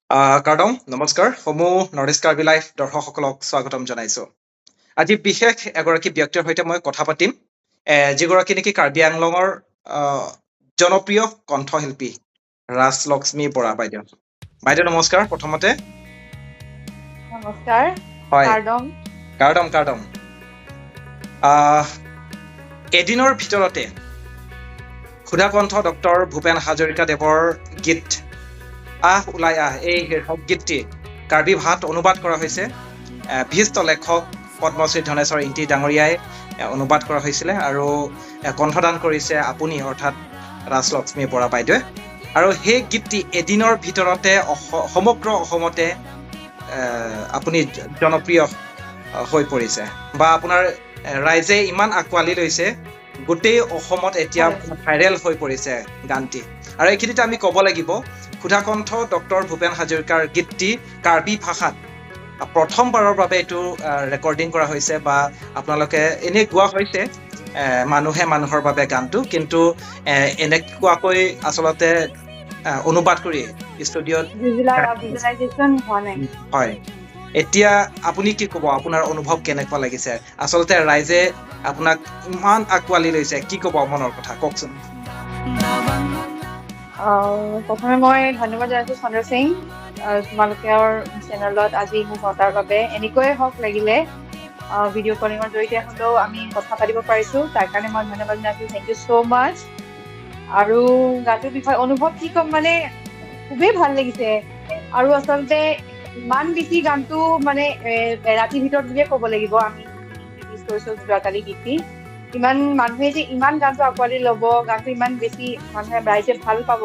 কাৰ্ডম নমস্কাৰ। সমূহ north east Karbi live দৰ্শকসকলক স্বাগতম জনাইছো। আজি বিশেষ এগৰাকী ব্যক্তিৰ সৈতে মই কথা পাতিম, যিগৰাকী নেকি কাৰ্বি আংলঙৰ জনপ্ৰিয় কণ্ঠশিল্পী ৰাজলক্ষ্মী বৰা বাইদেউ। বাইদেউ নমস্কাৰ প্ৰথমতে। নমস্কাৰ। হয়। কাৰ্ডম। কাৰ্ডম, কাৰ্ডম। এদিনৰ ভিতৰতে সুধাকণ্ঠ ডক্টৰ ভূপেন হাজৰিকা দেৱৰ গীত আহ ওলাই আহ, এই শীৰ্ষক গীতটি কাৰ্বি ভাষাত অনুবাদ কৰা হৈছে। বিশিষ্ট লেখক পদ্মশ্ৰী ধনেশ্বৰ ইংতি ডাঙৰীয়াই অনুবাদ কৰা হৈছিলে আৰু কণ্ঠদান কৰিছে আপুনি, অৰ্থাৎ ৰাজলক্ষ্মী বৰা বাইদেৱে। আৰু সেই গীতটি এদিনৰ ভিতৰতে সমগ্ৰ অসমতে আপুনি জনপ্ৰিয় হৈ পৰিছে বা আপোনাৰ ৰাইজে ইমান আঁকোৱালি লৈছে, গোটেই অসমত এতিয়া ভাইৰেল হৈ পৰিছে গানটি। আৰু এইখিনিতে আমি ক'ব লাগিব, সুধাকণ্ঠ ডক্টৰ ভূপেন হাজৰিকাৰ গীতটি কাৰ্বি ভাষাত প্ৰথমবাৰৰ বাবে এইটো ৰেকৰ্ডিং কৰা হৈছে বা আপোনালোকে এনেই গোৱা হৈছে মানুহে মানুহৰ বাবে গানটো, কিন্তু এনেকুৱাকৈ আচলতে অনুবাদ কৰি ষ্টুডিঅ'ত ভিজুৱেলাইজেশ্যন হোৱা নাই। হয়, এতিয়া আপুনি কি ক'ব, আপোনাৰ অনুভৱ কেনেকুৱা লাগিছে? আচলতে ৰাইজে আপোনাক ইমান আঁকোৱালি লৈছে, কি ক'ব মনৰ কথা কওকচোন। প্ৰথমে মই ধন্যবাদ জনাইছো চন্দ্ৰ সিং, তোমালোকৰ চেনেলত আজি মোক মতাৰ বাবে। এনেকৈয়ে হওক লাগিলে ভিডিঅ' কলিঙৰ জৰিয়তে হ'লেও আমি কথা পাতিব পাৰিছো, তাৰ কাৰণে মই ধন্যবাদ জনাইছো। Thank you so much. আৰু গানটোৰ বিষয়ে অনুভৱ কি ক'ম, মানে খুবেই ভাল লাগিছে। আৰু আচলতে ইমান বেছি গানটো মানে এৰাতিৰ ভিতৰত বুলিয়ে ক'ব লাগিব, আমি ৰিলিজ কৰিছো যোৱাকালি গীতটি। ইমান মানুহে যে ইমান গানটো আঁকোৱালি ল'ব, গানটো ইমান বেছি মানুহে ৰাইজে ভাল পাব,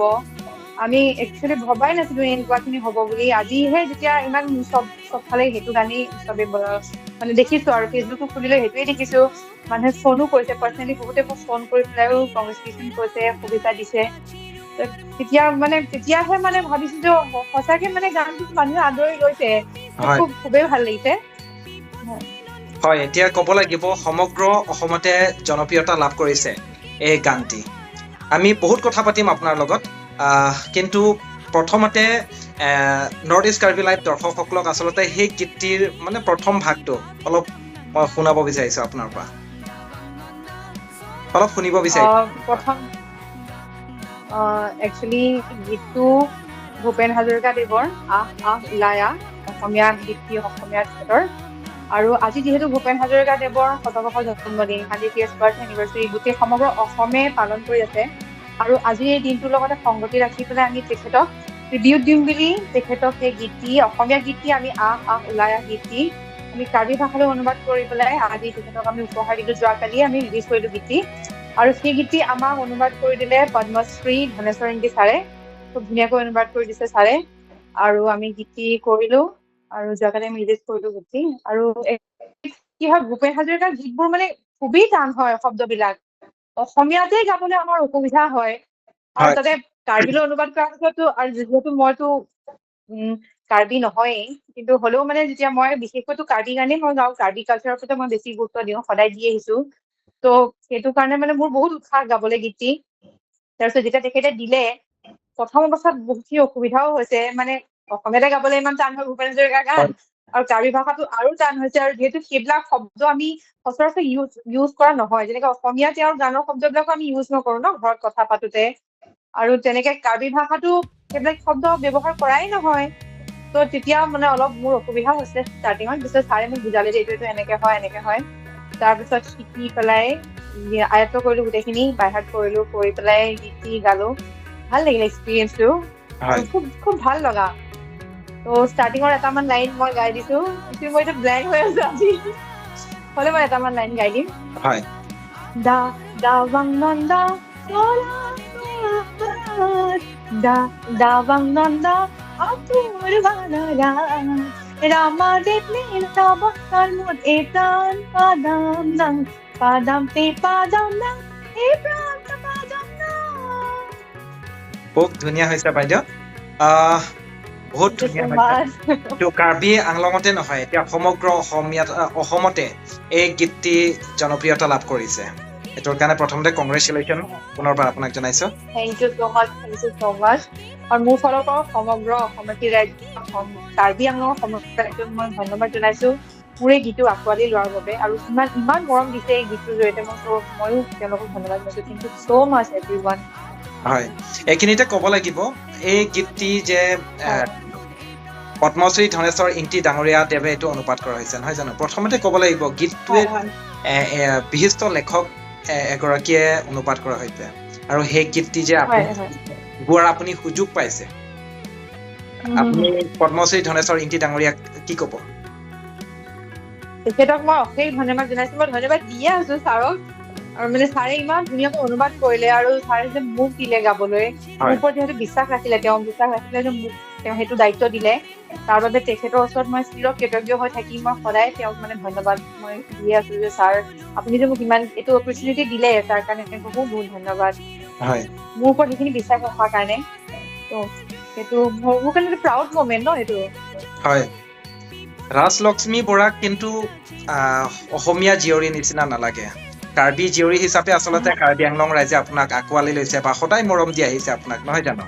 আমি একচুৱেলি ভবাই নাছিলো এনেকুৱাখিনি হ'ব বুলি। আজিহে যেতিয়া ইমান চবফালে সেইটো গানেই চবে মানে দেখিছো আৰু ফেচবুকো খুলিলে সেইটোৱে দেখিছো, মানুহে ফোনো কৰিছে, পাৰ্চনেলি বহুতে মোক ফোন কৰি পেলাইও কংগ্ৰেচুলেশ্যন কৈছে, শুভেচ্ছা দিছে। তেতিয়া মানে তেতিয়াহে মানে ভাবিছো যে সঁচাকে মানে গানটো মানুহে আদৰি লৈছে, খুবেই ভাল লাগিছে। হয়, এতিয়া ক'ব লাগিব সমগ্ৰ অসমতে জনপ্ৰিয়তা লাভ কৰিছে এই গানটি। আমি বহুত কথা পাতিম আপোনাৰ লগত, কিন্তু প্ৰথমতে নৰ্থ ইষ্ট কাৰ্বি লাইভ দৰ্শকসকলক আচলতে সেই গীতটিৰ মানে প্ৰথম ভাগটো অলপ মই শুনাব বিচাৰিছো আপোনাৰ পৰা, অলপ শুনিব বিচাৰিছো। প্ৰথম একচুৱেলি গীতটো ভূপেন হাজৰিকা দেৱৰ আহ আহ ওলাই আহ, অসমীয়া গীতটি অসমীয়া তেখেতৰ। আৰু আজি যিহেতু ভূপেন হাজৰিকা দেৱৰ শতবৰ্ষ জন্মদিন, 100 ইয়াৰ্ছ বাৰ্থ এনিভাৰ্চাৰী, গোটেই সমগ্ৰ অসমে পালন কৰি আছে। আৰু আজি এই দিনটোৰ লগতে সংগতি ৰাখি পেলাই আমি তেখেতক ট্ৰিবিউট দিম বুলি তেখেতক সেই গীতটি, অসমীয়া গীতটি আমি আহ আহ ওলাই আহ গীতটি আমি কাৰ্বি ভাষালৈ অনুবাদ কৰি পেলাই আজি তেখেতক আমি উপহাৰ দিলো। যোৱাকালি আমি ৰিলিজ কৰিলো গীতটি। আৰু সেই গীতটি আমাক অনুবাদ কৰি দিলে পদ্মশ্ৰী ধনেশ্বৰ ইংতি ছাৰে, খুব ধুনীয়াকৈ অনুবাদ কৰি দিছে ছাৰে। আৰু আমি গীতটি কৰিলো আৰু যোৱাকালি আমি ৰিলিজ কৰিলো গীতটি। আৰু কি হয়, ভূপেন হাজৰিকাৰ গীতবোৰ মানে খুবেই টান হয়, শব্দবিলাক অসমীয়াতে গাবলৈ আমাৰ অসুবিধা হয়। আৰু তাতে কাৰ্বিলৈ অনুবাদ কৰাৰ পিছতো, আৰু যিহেতু মইতো কাৰ্বি নহয়েই, কিন্তু হ'লেও মানে যেতিয়া মই বিশেষকৈতো কাৰ্বি গানেই মই গাওঁ, কাৰ্বি কালচাৰৰ প্ৰতি মই বেছি গুৰুত্ব দিওঁ, সদায় দি আহিছো। ত' সেইটো কাৰণে মানে মোৰ বহুত উৎসাহ গাবলৈ গীতটি। তাৰপিছত যেতিয়া তেখেতে দিলে, প্ৰথম অৱস্থাত বহুতখিনি অসুবিধাও হৈছে, মানে অসমীয়াতে গাবলৈ ইমান টান হয় ভূপেন হাজৰিকাৰ গান, আৰু কাৰ্বি ভাষাটো আৰু টান হৈছে। আৰু যিহেতু সেইবিলাক শব্দ আমি সচৰাচৰ ইউজ কৰা নহয়, যেনেকে অসমীয়া তেওঁৰ গানৰ শব্দবিলাকো আমি ইউজ নকৰো ন ঘৰত কথা পাতোতে, আৰু তেনেকে কাৰ্বি ভাষাটো সেইবিলাক শব্দ ব্যৱহাৰ কৰাই নহয়। ত' তেতিয়া মানে অলপ মোৰ অসুবিধা হৈছে ষ্টাৰ্টিঙত। পিছত ছাৰে মোক বুজালে যে এইটো এইটো এনেকে হয়, এনেকে হয়। তাৰপিছত শিকি পেলাই আয়ত্ব কৰিলো, গোটেইখিনি বাই হাৰ্ট কৰিলো, কৰি পেলাই গীতটি গালো। ভাল লাগিলে এক্সপিৰিয়েঞ্চটো, খুব খুব ভাল লগা। ত' ষ্টাৰ্টিঙৰ এটামান লাইন মই গাই দিছো, কিন্তু মই এতিয়া ব্লেংক হৈ আছো আজি, হ'লে মই এটামান লাইন গাই দিম। দা দা বাং নন্দা দা দা বাং নন্দা ৰামা দেখলে এ প্ৰাণ পাদাম নাং পাদাম পে পাদাম নাং এ প্ৰাণ পাদাম নাং। খুব ধুনীয়া হৈছে বাইদেউ, বহুত ধুনীয়া হৈছে। কাৰ্বি আংলঙতে নহয়, এতিয়া সমগ্ৰ অসমীয়াত, অসমতে এই গীতটি জনপ্ৰিয়তা লাভ কৰিছে। এইটোৰ কাৰণে প্ৰথমতে কংগ্ৰেচুলেশ্যন পুনৰবাৰ আপোনাক জনাইছো। Thank you so much, thank you so much. আৰু মোৰ ফালৰ পৰাও সমগ্ৰ অসমবাসী ৰাইজ, কাৰ্বি আংলঙৰ সমগ্ৰ ৰাইজক মই ধন্যবাদ জনাইছো মোৰ এই গীতটো আঁকোৱালি লোৱাৰ বাবে, আৰু ইমান ইমান মৰম দিছে এই গীতটোৰ জৰিয়তে। মই ময়ো তেওঁলোকক ধন্যবাদ জনাইছো। Thank you so much everyone. হয়, এইখিনিতে ক'ব লাগিব এই গীতটি যে পদ্মশ্ৰী ধনেশ্বৰ ইংতি ডাঙৰীয়া দেৱে এইটো অনুবাদ কৰা হৈছে, নহয় জানো? প্ৰথমতে ক'ব লাগিব গীতটোৱে বিশিষ্ট লেখক এগৰাকীয়ে অনুবাদ কৰা হৈছে, আৰু সেই গীতটি যে গোৱাৰ আপুনি সুযোগ পাইছে, আপুনি পদ্মশ্ৰী ধনেশ্বৰ ইংতি ডাঙৰীয়াক কি ক'ব? তেখেতক মই অশেষ ধন্যবাদ জনাইছো। মই ধন্যবাদ দিয়ে আছো ছাৰক, আৰু মানে ছাৰে ইমান ধুনীয়াকৈ অনুবাদ কৰিলে, আৰু ছাৰে যে মোক দিলে গাবলৈ, মোৰ ওপৰত যিহেতু বিশ্বাস ৰাখিলে, তেওঁ বিশ্বাস ৰাখিলে যে মোক তেওঁ সেইটো দায়িত্ব দিলে, তাৰ বাবে তেখেতৰ ওচৰত মই চিৰ কৃতজ্ঞ হৈ থাকিম। মই সদায় তেওঁক মানে ধন্যবাদ মই দিয়ে আছো যে ছাৰ আপুনি যে মোক ইমান এইটো অপৰচুনিটি দিলে, তাৰ কাৰণে বহুত বহুত ধন্যবাদ, মোৰ ওপৰত সেইখিনি বিশ্বাস ৰখাৰ কাৰণে। ত' সেইটো মোৰ কাৰণে প্ৰাউড মমেণ্ট ন সেইটো। হয়, ৰাজলক্ষ্মী বৰাক কিন্তু অসমীয়া জীয়ৰী নিচিনা নালাগে, কাৰ্বি জীয়ৰী হিচাপে আচলতে কাৰ্বি আংলং ৰাইজে আপোনাক আঁকোৱালি লৈছে বা সদায় মৰম দি আহিছে আপোনাক, নহয় জানো?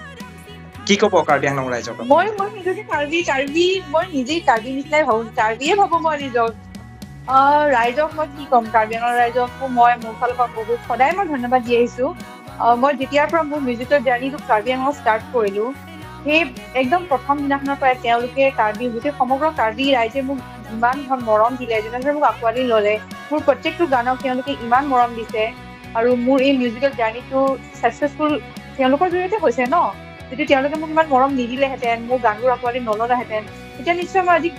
কি ক'ব কাৰ্বি আংলং ৰাইজক? মই মই নিজকে কাৰ্বি কাৰ্বি মই নিজেই কাৰ্বি নিচিনাই ভাবো, কাৰ্বিয়ে ভাবো মই নিজক। ৰাইজক মই কি ক'ম, কাৰ্বি আংলং ৰাইজকো মই মোৰ ফালৰ পৰা বহুত সদায় মই ধন্যবাদ দি আহিছো। মই যেতিয়াৰ পৰা মোৰ মিউজিকৰ জাৰ্ণিটো কাৰ্বি আংলঙত ষ্টাৰ্ট কৰিলো, সেই একদম প্ৰথম দিনাখনৰ পৰাই তেওঁলোকে কাৰ্বি গোটেই সমগ্ৰ কাৰ্বি ৰাইজে মোক ইমান মৰম দিলে, যেনেদৰে মোক আঁকোৱালি ল'লে, মোৰ প্ৰত্যেকটো গানক তেওঁলোকে ইমান মৰম দিছে, আৰু মোৰ এই মিউজিকেল জাৰ্ণিটো ছাকচেছফুল তেওঁলোকৰ জৰিয়তে হৈছে ন। যদি তেওঁলোকে মোক ইমান মৰম নিদিলেহেঁতেন, মোৰ গানবোৰ আঁকোৱালি নল'লেহেঁতেন, তেতিয়া নিশ্চয় মই আজি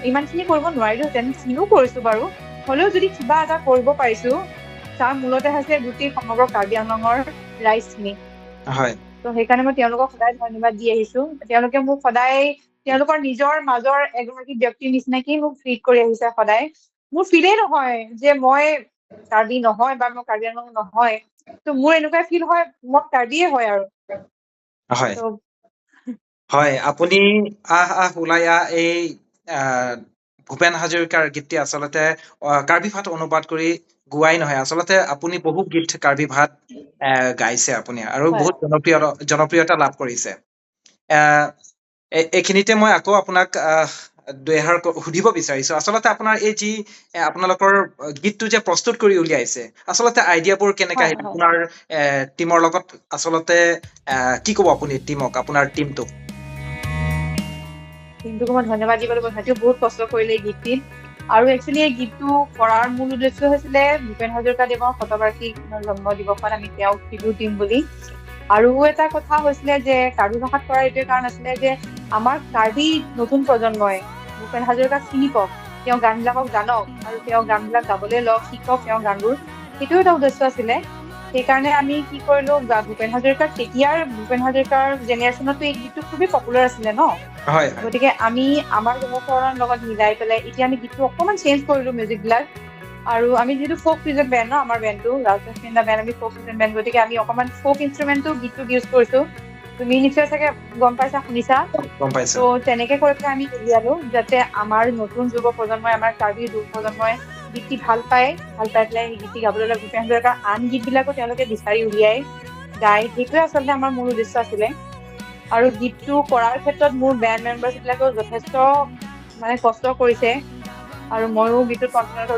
ইমানখিনি কৰিব নোৱাৰিলোহেঁতেন। কিনো কৰিছো বাৰু, হ'লেও যদি কিবা এটা কৰিব পাৰিছো, তাৰ মূলতে হৈছে গোটেই সমগ্ৰ কাৰ্বি আংলঙৰ ৰাইজখিনি। ত' সেইকাৰণে মই তেওঁলোকক সদায় ধন্যবাদ দি আহিছো। তেওঁলোকে মোক সদায় তেওঁলোকৰ নিজৰ মাজৰ এগৰাকী ব্যক্তিৰ নিচিনাকেই মোক ট্ৰিট কৰি আহিছে সদায়। মোৰ ফিলেই নহয় যে মই কাৰ্বি নহয় বা মই কাৰ্বি আংলং নহয়, ত' মোৰ এনেকুৱা ফিল হয় মই কাৰ্বিয়ে হয় আৰু। হয়, আপুনি আহ আহ ওলাই আহ এই ভূপেন হাজৰিকাৰ গীতটি আচলতে কাৰ্বি ভাষাত অনুবাদ কৰি গোৱাই নহয়, আচলতে আপুনি বহু গীত কাৰ্বি ভাষাত গাইছে আপুনি, আৰু বহুত জনপ্ৰিয়তা লাভ কৰিছে। এইখিনিতে মই আকৌ আপোনাক দুই এষাৰ সুধিব বিচাৰিছো, আচলতে আপোনাৰ এই যি আপোনালোকৰ গীতটো যে প্ৰস্তুত কৰি উলিয়াইছে, আচলতে আইডিয়াবোৰ কেনেকে আহিল আপোনাৰ টিমৰ লগত? আচলতে কি ক'ব আপুনি টিমক, আপোনাৰ টিমটোক? টিমটোক মই ধন্যবাদ দিব লাগিব, সিহঁতেও বহুত কষ্ট কৰিলে এই গীতটিত। আৰু একচুৱেলি এই গীতটো কৰাৰ মূল উদ্দেশ্য হৈছিলে ভূপেন হাজৰিকা দেৱৰ শতবাৰ্ষিক জন্ম দিৱসত আমি তেওঁক ট্ৰিবিউট দিম বুলি। আৰু এটা কথা হৈছিলে যে কাৰ্বি ভাষাত কৰাৰ এইটোৱে কাৰণ আছিলে যে আমাৰ কাৰ্বি নতুন প্ৰজন্মই ভূপেন হাজৰিকাক চিনি পাওক, তেওঁ গানবিলাকক জানক, আৰু তেওঁ গানবিলাক গাবলৈ লওক, শিকক তেওঁৰ গানবোৰ, সেইটো এটা উদ্দেশ্য আছিলে। সেইকাৰণে আমি কি কৰিলো, ভূপেন হাজৰিকাৰ তেতিয়াৰ ভূপেন হাজৰিকাৰ জেনেৰেশ্যনতো এই গীতটো খুবেই পপুলাৰ আছিলে ন, গতিকে আমি আমাৰ জেনেৰেশ্যনৰ লগত মিলাই পেলাই এতিয়া আমি গীতটো অকণমান চেঞ্জ কৰিলো মিউজিক বিলাক। আৰু আমি যিহেতু ফ'ক ফিউজন বেণ্ড ন, আমাৰ বেণ্ডটো ৰাজলক্ষ্মী বেণ্ড, আমি ফ'ক ফিউজন বেণ্ড, গতিকে আমি অকণমান ফ'ক ইনষ্ট্ৰুমেণ্টটো গীতটোত ইউজ কৰিছো। তুমি নিশ্চয় চাগে গম পাইছা, শুনিছা। ত' তেনেকে কৰি পেলাই আমি উলিয়ালো, যাতে আমাৰ নতুন যুৱ প্ৰজন্মই, আমাৰ কাৰ্বি যুৱ প্ৰজন্মই গীতটি ভাল পায়, ভাল পাই পেলাই সেই গীতটি গাবলৈ লয়। ভূপেন হাজৰিকাৰ আন গীতবিলাকো তেওঁলোকে বিচাৰি উলিয়াই গায়, সেইটোৱে আচলতে আমাৰ মূল উদ্দেশ্য আছিলে। আৰু গীতটো কৰাৰ ক্ষেত্ৰত মোৰ বেণ্ড মেম্বাৰ্ছ বিলাকেও যথেষ্ট মানে কষ্ট কৰিছে, আৰু ময়ো গীতটোত কণ্ঠনাটো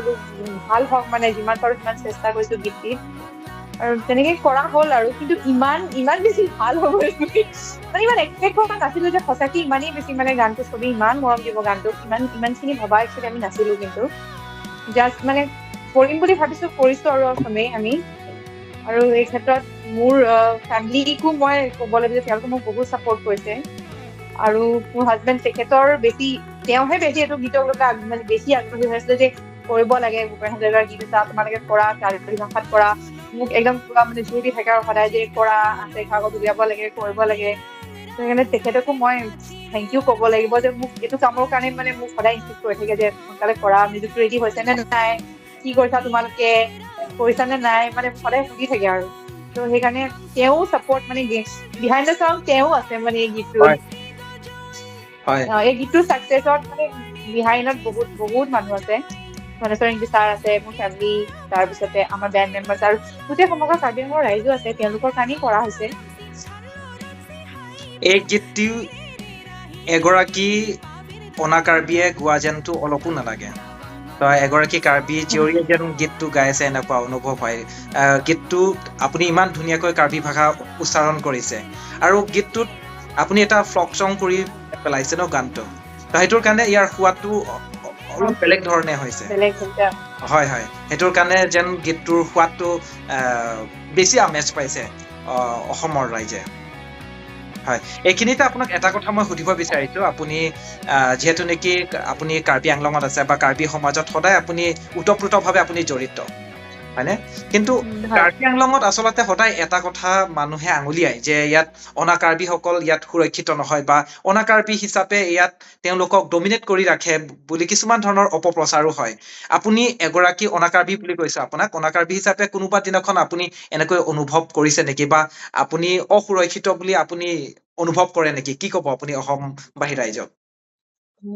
ভাল হওক মানে যিমান পাৰো সিমান চেষ্টা কৰিছো গীতটিত, আৰু তেনেকে কৰা হ'ল। আৰু কিন্তু ইমান ইমান বেছি ভাল হ'ব মানে ইমান এক্সপেক্ট কৰা নাছিলো যে সঁচাকে ইমানেই বেছি মানে গানটো চবেই ইমান মৰম দিব গানটোক, ইমান ইমানখিনি ভবা একচুৱেলি আমি নাছিলো। কিন্তু জাষ্ট মানে কৰিম বুলি ভাবিছো, কৰিছো আৰু চবেই আমি। আৰু এই ক্ষেত্ৰত মোৰ ফেমিলিকো মই ক'ব লাগিব যে তেওঁলোকে মোক বহুত ছাপৰ্ট কৰিছে। আৰু মোৰ হাজবেণ্ড তেখেতৰ বেছি, তেওঁহে বেছি এইটো গীতক লৈ মানে বেছি আগ্ৰহী হৈ আছিলে যে কৰিব লাগে ভূপেন হাজৰিকাৰ গীত এটা, তোমালোকে কৰা, কাৰ্বি ভাষাত কৰা। মোক একদম পুৰা মানে জোৰ দি থাকে আৰু সদায় যে কৰা, 8 তাৰিখৰ আগত উলিয়াব লাগে, কৰিব লাগে। সেইকাৰণে তেখেতকো মই thank U ক'ব লাগিব যে মোক এইটো কামৰ কাৰণে মানে মোক সদায় ইনচিষ্ট কৰি থাকে যে সোনকালে কৰা, মিউজিকটো ৰেডি হৈছে নে নাই, কি কৰিছা তোমালোকে, কৰিছা নে নাই, মানে সদায় সুধি থাকে আৰু। ত' সেইকাৰণে তেওঁ ছাপৰ্ট মানে বিহাইণ্ড the চাং তেওঁ আছে মানে এই গীতটোত। এই গীতটোৰ ছাকচেছত মানে বিহাইণ্ডত বহুত বহুত মানুহ আছে। ধনেশ্বৰ ইংতি ছাৰ আছে, মোৰ ফেমিলি, তাৰপিছতে আমাৰ বেণ্ড মেম্বাৰ্ছ আৰু গোটেই সমগ্ৰ কাৰ্বি আংলঙৰ ৰাইজো আছে, তেওঁলোকৰ কাৰণেই কৰা হৈছে। এই গীতটি এগৰাকী অনা কাৰ্বিয়ে গোৱা যেনটো অলপো নালাগে। এগৰাকী কাৰ্বি জীয়ৰীয়ে যেন গীতটো গাই আছে এনেকুৱা অনুভৱ হয়। গীতটো আপুনি ইমান ধুনীয়াকৈ কাৰ্বি ভাষা উচ্চাৰণ কৰিছে আৰু গীতটোত আপুনি এটা ফ্লক চং কৰি পেলাইছে ন গানটো, সেইটোৰ কাৰণে ইয়াৰ সোৱাদটো অলপ বেলেগ ধৰণে হৈছে। হয় হয়, সেইটোৰ কাৰণে যেন গীতটোৰ সোৱাদটো বেছি আমেজ পাইছে অসমৰ ৰাইজে। হয়, এইখিনিতে আপোনাক এটা কথা মই সুধিব বিচাৰিছো। আপুনি যিহেতু নেকি আপুনি কাৰ্বি আংলঙত আছে বা কাৰ্বি সমাজত সদায় আপুনি ওতপ্ৰোতভাৱে আপুনি জড়িত, হয়নে? কিন্তু কাৰ্বি আংলঙত আচলতে সদায় এটা কথা মানুহে আঙুলিয়াই যে ইয়াত অনা কাৰ্বিসকল ইয়াত সুৰক্ষিত নহয় বা অনা কাৰ্বি হিচাপে ইয়াত তেওঁলোকক ডমিনেট কৰি ৰাখে বুলি কিছুমান ধৰণৰ অপপ্ৰচাৰো হয়। আপুনি এগৰাকী অনা কাৰ্বি বুলি কৈছে, আপোনাক অনা কাৰ্বি হিচাপে কোনোবা দিনাখন আপুনি এনেকৈ অনুভৱ কৰিছে নেকি বা আপুনি অসুৰক্ষিত বুলি আপুনি অনুভৱ কৰে নেকি? কি ক'ব আপুনি অসমবাসী ৰাইজক?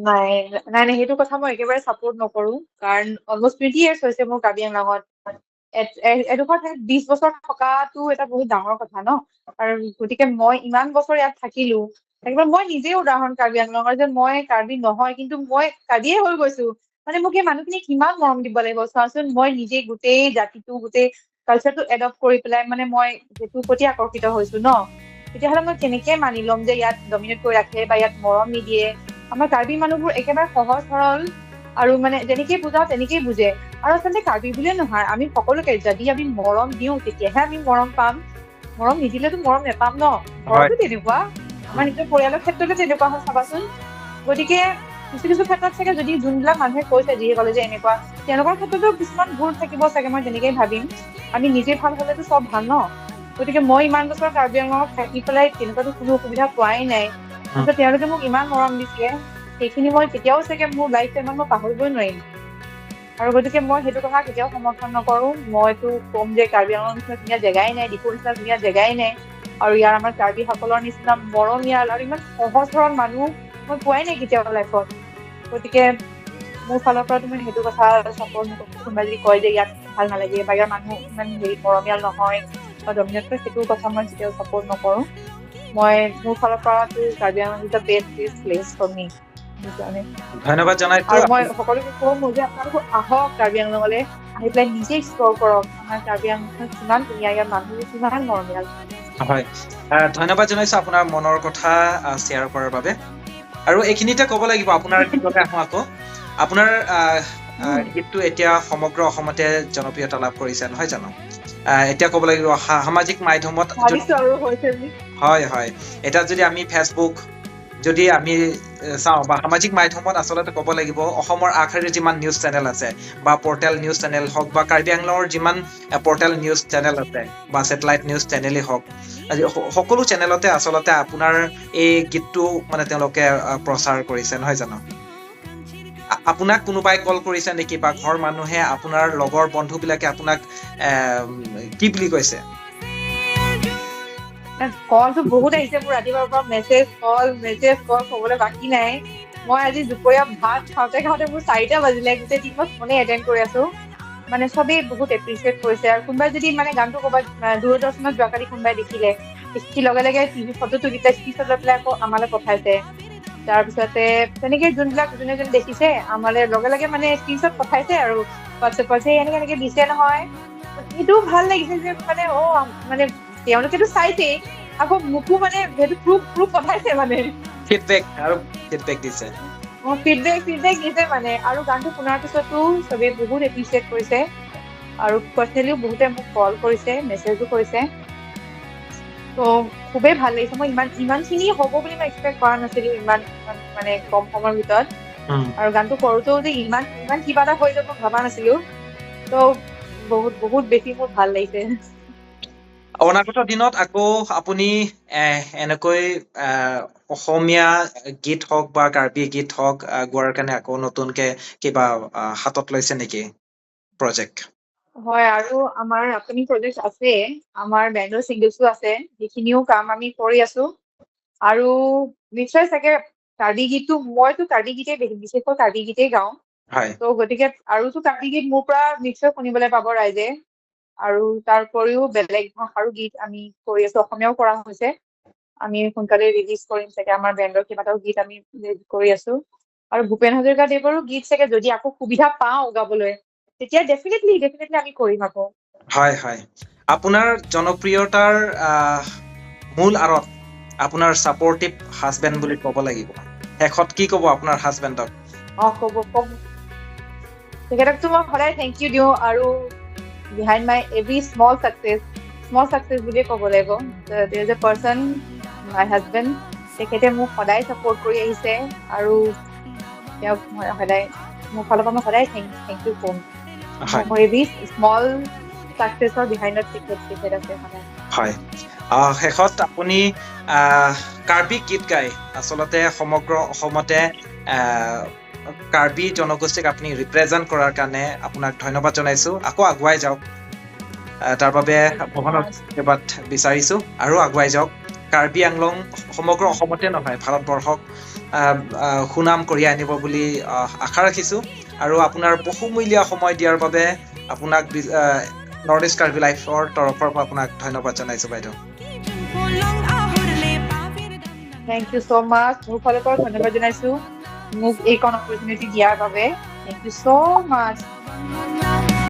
নাই নাই নাই, সেইটো কথা মই একেবাৰে ছাপোৰ্ট নকৰো। কাৰণ অলমষ্ট 20 ইয়াৰ্ছ হৈছে মোৰ কাৰ্বি আংলঙত। এডোখৰ ঠাইত 20 বছৰ থকাটো এটা বহুত ডাঙৰ কথা ন। আৰু গতিকে মই ইমান বছৰ ইয়াত থাকিলো, একেবাৰে মই নিজেই উদাহৰণ কাৰ্বি আংলঙৰ যে মই কাৰ্বি নহয় কিন্তু মই কাৰ্বিয়ে হৈ গৈছো। মানে মোক এই মানুহখিনিক কিমান মৰম দিব লাগিব চোৱাচোন। মই নিজে গোটেই জাতিটো গোটেই কালচাৰটো এডপ্ট কৰি পেলাই মানে মই সেইটোৰ প্ৰতি আকৰ্ষিত হৈছো ন। তেতিয়াহ'লে মই কেনেকে মানি ল'ম যে ইয়াত ডমিনেট কৰি ৰাখে বা ইয়াত মৰম নিদিয়ে। আমাৰ কাৰ্বি মানুহবোৰ একেবাৰে সহজ সৰল আৰু মানে যেনেকেই বুজাও তেনেকেই বুজে। আৰু আচলতে কাৰ্বি বুলিয়ে নহয়, আমি সকলোকে যদি আমি মৰম দিওঁ তেতিয়াহে আমি মৰম পাম, মৰম নিদিলেতো মৰম নেপাম ন। ঘৰতো তেনেকুৱা, আমাৰ নিজৰ পৰিয়ালৰ ক্ষেত্ৰতো তেনেকুৱা হয় চাবাচোন। গতিকে কিছু কিছু ক্ষেত্ৰত চাগে যদি যোনবিলাক মানুহে কৈছে যিসকলে যে এনেকুৱা, তেওঁলোকৰ ক্ষেত্ৰতো কিছুমান ভুল থাকিব চাগে, মই তেনেকেই ভাবিম। আমি নিজে ভাল হলেতো চব ভাল ন। গতিকে মই ইমান বছৰ কাৰ্বি আংলঙত থাকি পেলাই তেনেকুৱাতো কোনো অসুবিধা পোৱাই নাই। তাৰপিছত তেওঁলোকে মোক ইমান মৰম দিছিলে, সেইখিনি মই কেতিয়াও চাগে মোৰ লাইফ টাইমত মই পাহৰিবই নোৱাৰিম। আৰু গতিকে মই সেইটো কথা কেতিয়াও সমৰ্থন নকৰো। মইতো ক'ম যে কাৰ্বি আংলঙৰ নিচিনা ধুনীয়া জেগাই নাই, ডিফুৰ নিচিনা ধুনীয়া জেগাই নাই। আৰু ইয়াৰ আমাৰ কাৰ্বিসকলৰ নিচিনা মৰমীয়াল আৰু ইমান সহজ সৰল মানুহ মই পোৱাই নাই কেতিয়াও লাইফত। গতিকে মোৰ ফালৰ পৰা তুমি সেইটো কথা চাপৰ্ট নকৰো। কোনোবাই যদি কয় যে ইয়াত ভাল নালাগে বা ইয়াৰ মানুহ ইমান হেৰি মৰমীয়াল নহয় বা ডমিনেট কৰে, সেইটো কথা মই কেতিয়াও চাপৰ্ট নকৰো। মই মোৰ ফালৰ পৰা Karbi Anglong is the best place for me. ধন্যবাদ জনাইছো। আৰু মই সকলোকে কম যে আপোনালোক আহক কাৰ্বি আংলঙলৈ, আহি পেলাই নিজে এক্সপ্ল'ৰ কৰক আমাৰ কাৰ্বি আংলং কিমান ধুনীয়া, ইয়াৰ মানুহ কিমান মৰমীয়াল। হয়, ধন্যবাদ জনাইছো আপোনাৰ মনৰ কথা শ্বেয়াৰ কৰাৰ বাবে। আৰু এইখিনিতে ক'ব লাগিব আপোনাৰ গীতলৈ আহোঁ আকৌ। আপোনাৰ গীতটো এতিয়া সমগ্ৰ অসমতে জনপ্ৰিয়তা লাভ কৰিছে নহয় জানো? এতিয়া ক'ব লাগিব সামাজিক মাধ্যমত, হয় হয়, এতিয়া যদি আমি ফেচবুক যদি আমি চাওঁ বা সামাজিক মাধ্যমত আচলতে ক'ব লাগিব অসমৰ আগশাৰীৰ যিমান নিউজ চেনেল আছে বা পৰ্টেল নিউজ চেনেল হওক বা কাৰ্বি আংলঙৰ যিমান পৰ্টেল নিউজ চেনেল আছে বা ছেটেলাইট নিউজ চেনেলেই হওক, আজি সকলো চেনেলতে আচলতে আপোনাৰ এই গীতটো মানে তেওঁলোকে প্ৰচাৰ কৰিছে নহয় জানো? আপোনাক কোনোবাই কল কৰিছে নেকি বা ঘৰ মানুহে আপোনাৰ লগৰ বন্ধুবিলাকে আপোনাক কি বুলি কৈছে? কলটো বহুত আহিছে মোৰ ৰাতিপুৱাৰ পৰা, মেছেজ কল মেছেজ কল ক'বলৈ বাকী নাই। মই আজি দুপৰীয়া ভাত খাওঁতে খাওঁতে মোৰ 4টা বাজিলে, গোটেই দিন মই ফোনে এটেণ্ড কৰি আছো। মানে চবেই বহুত এপ্ৰিচিয়েট কৰিছে। আৰু কোনোবাই যদি মানে গানটো ক'ৰবাত দূৰদৰ্শনত যোৱাকালি কোনোবাই দেখিলে, দেখি লগে লগে টিভি ফটো তুলি পেলাই স্ক্ৰীনশ্বট লৈ পেলাই আকৌ আমালৈ পঠাইছে। তাৰপিছতে তেনেকে যোনবিলাক যোনে যোনে দেখিছে আমালৈ লগে লগে মানে স্ক্ৰীনশ্বট পঠাইছে আৰু হোৱাটছএপত যে এনেকে এনেকে দিছে নহয়। সেইটোও ভাল লাগিছে যে মানে মানে তেওঁলোকেতো চাইছেই, আকৌ মোকো মানে সেইটো প্ৰুফ পঠাইছে, মানে ফিডবেক আৰু ফিডবেক দিছে। ফিডবেক দিছে মানে। আৰু গানটো শুনাৰ পিছতো চবেই বহুত এপ্ৰিচিয়েট কৰিছে আৰু পাৰ্চনেলিও বহুতে মোক কল কৰিছে, মেছেজো কৰিছে। ত' খুবেই ভাল লাগিছে। মই ইমানখিনি হ'ব বুলি মই এক্সপেক্ট কৰা নাছিলো ইমান মানে কম সময়ৰ ভিতৰত। আৰু গানটো কৰোঁতেও যে ইমান ইমান কিবা এটা হৈ যাব ভবা নাছিলো। ত' বহুত বহুত বেছি মোৰ ভাল লাগিছে। অনাগত দিনত আকৌ আপুনি এনেকৈ অসমীয়া গীত হওক বা কাৰ্বি গীত হওক গোৱাৰ কাৰণে আকৌ নতুনকে কিবা হাতত লৈছে নেকি প্ৰজেক্ট? হয়, আৰু আমাৰ আপকামিং প্ৰজেক্ট আছে, আমাৰ বেণ্ডৰ ছিংগলছো আছে, সেইখিনিও কাম আমি কৰি আছো। আৰু নিশ্চয় চাগে কাৰ্বি গীতটো, মইতো কাৰ্বি গীতেই বিশেষকৈ কাৰ্বি গীতেই গাওঁ, ত' গতিকে আৰুতো কাৰ্বি গীত মোৰ পৰা নিশ্চয় শুনিবলৈ পাব ৰাইজে। আৰু তাৰ উপৰিও বেলেগ ভাষাৰো গীত আমি কৰি আছো, অসমীয়াও কৰা হৈছে। আমি সোনকালে ৰিলিজ কৰিম চাগে। আমাৰ বেণ্ডৰ কেইবাটাও গীত আমি কৰি আছো। আৰু ভূপেন হাজৰিকা দেৱৰো গীত চাগে যদি আকৌ সুবিধা পাওঁ গাবলৈ, তেতিয়া ডেফিনেটলি ডেফিনেটলি আমি কৰিম আকৌ। হয়, আপোনাৰ জনপ্ৰিয়তাৰ মূল আঁৰত আপোনাৰ ছাপৰ্টিভ হাজবেণ্ড বুলি ক'ব লাগিব। শেষত কি ক'ব আপোনাৰ হাজবেণ্ডক? অ, ক'ব ক'ব, তেখেতকতো মই সদায় thank U দিওঁ। আৰু behind my every small success, small success বুলিয়ে ক'ব লাগিব, there is a person, my husband. তেখেতে মোক সদায় ছাপৰ্ট কৰি আহিছে আৰু তেওঁক মই সদায়, মোৰ ফালৰ পৰা মই সদায় thank U ক'ম। মোৰ এভৰি স্মল ছাকচেছৰ বিহাইণ্ডত তেখেত আছে সদায়। হয়, শেষত আপুনি কাৰ্বি গীত গাই আচলতে সমগ্ৰ অসমতে কাৰ্বি জনগোষ্ঠীক আপুনি ৰিপ্ৰেজেণ্ট কৰাৰ কাৰণে আপোনাক ধন্যবাদ জনাইছো। আকৌ আগুৱাই যাওক, তাৰ বাবে ভগৱানক আশীৰ্বাদ বিচাৰিছো। আৰু আগুৱাই যাওক, কাৰ্বি আংলং, সমগ্ৰ অসমতে নহয়, ভাৰতবৰ্ষক সুনাম কঢ়িয়াই আনিব বুলি আশা ৰাখিছো। আৰু আপোনাৰ বহুমূলীয়া সময় দিয়াৰ বাবে আপোনাক নৰ্থ ইষ্ট কাৰ্বি লাইফৰ তৰফৰ পৰা আপোনাক ধন্যবাদ জনাইছো বাইদেউ। Thank you so much. মোৰ ফালৰ পৰা ধন্যবাদ জনাইছো মোক এইকণ অপৰচুনিটি দিয়াৰ বাবে। Thank you so much.